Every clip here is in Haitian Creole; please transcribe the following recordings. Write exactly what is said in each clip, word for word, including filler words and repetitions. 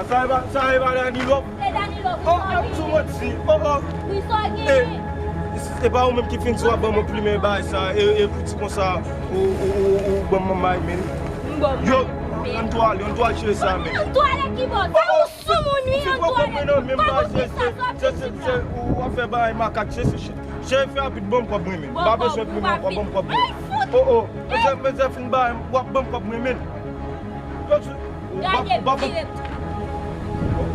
Sa e pa, sa e pa Danilo. Se Danilo. Oh, ap sou manti. Oh, oh. Wi, sa w gen. E, e pa ou menm ki fin di w ap ban m yon plimen bagay sa, e, e pou di konsa, ou, ou, ou, ou ban m manmay, men. M ban w. Yo, men. Ann tou ale, ann tou al chire sa, men. Ann tou ale ki bò? Oh, oh. Ou sou moun, wi, ann tou ale. Ou fin poko pran nan men m, bagay se, se, se, se, ou ap fè bagay makak, se, se, se, cheri fè rapid, ban m kòb mwen, men. M pa bezwen plimen ankò, ban m kòb mwen. Ay, fout. Oh, oh. Mezanmi, mezanmi, fin bagay, w ap ban m kòb mwen, men. Gade m dirèk.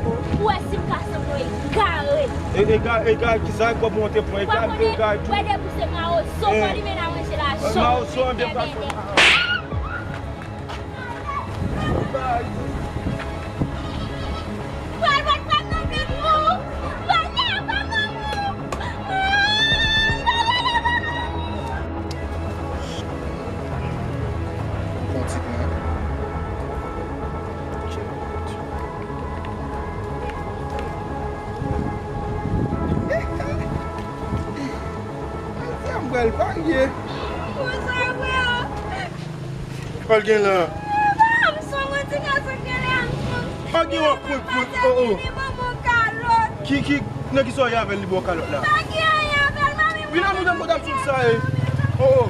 Ou wè si m ka sanble yon egare. E, egare, egare, kisa, kòb mwen te pran, egare, egare tou. Ou wè depi se mawozo, eh, kò li mennen manje la, mawozo, anbyen pa fè. Pral bat pa nan men ou. Pral la pa nan ou. Pral la pa nan ou. Fon ti pran. Sa m pral pale. Konsa vre, o. Sa l gen la? Amson, mwen ti gason gen lè Amson. Pa gen wap pran pran, oh, oh. Li ban mwen kalòt. Ki, ki, nan ki sa w ye avè l, li ba w kalòt la? Pa gen anyen avè l, mami. Vin la, nou menm kote ap sou sa ye. Oh, oh.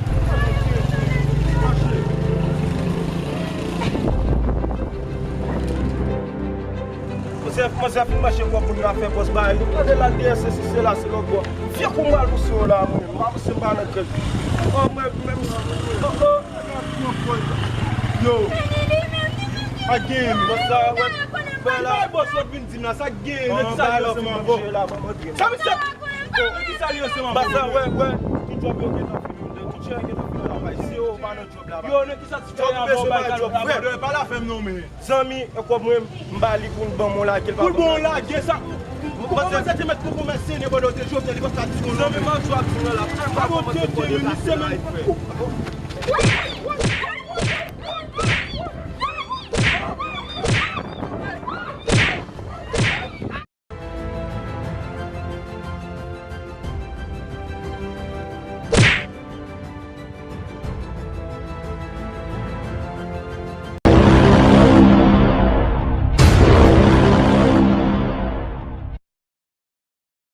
Mache. Manzè, manzè fin mache, kòb moun yo ap fè pòz ba li. Tande l al dèyè, se si, se la, se lòt bò. Vye kou m pral pouse w la, mwen. M pa pouse m pa nan grèl. Oh, mwen, mwen, oh, oh. Yo. Pa gen, bòs la, wè. Bè la, bòs la vin di m la, sa gen, nèg sa yo se manbo. Sa misye. Ki sa li yo se manbo. Bòs la, wè, wè. Tout djòb yo gentan fini. Tout chè gentan fini. Se yo pa nan djòb la. Yo, nèg ki sa ti fè yon bon bagay, pa la fè m non, men. Zanmi, e kòb mwen, m ba li pou l ban m yon lage, l pa ban m lage. Pou l ban yon lage, sa. Kòman sa te mèt pou kòmanse, nenpòt lè w te Jovenel, li pa sa di yon non, men. Zanmi, m ap di w ap di w la. Pa bon, te, te, men, se menm.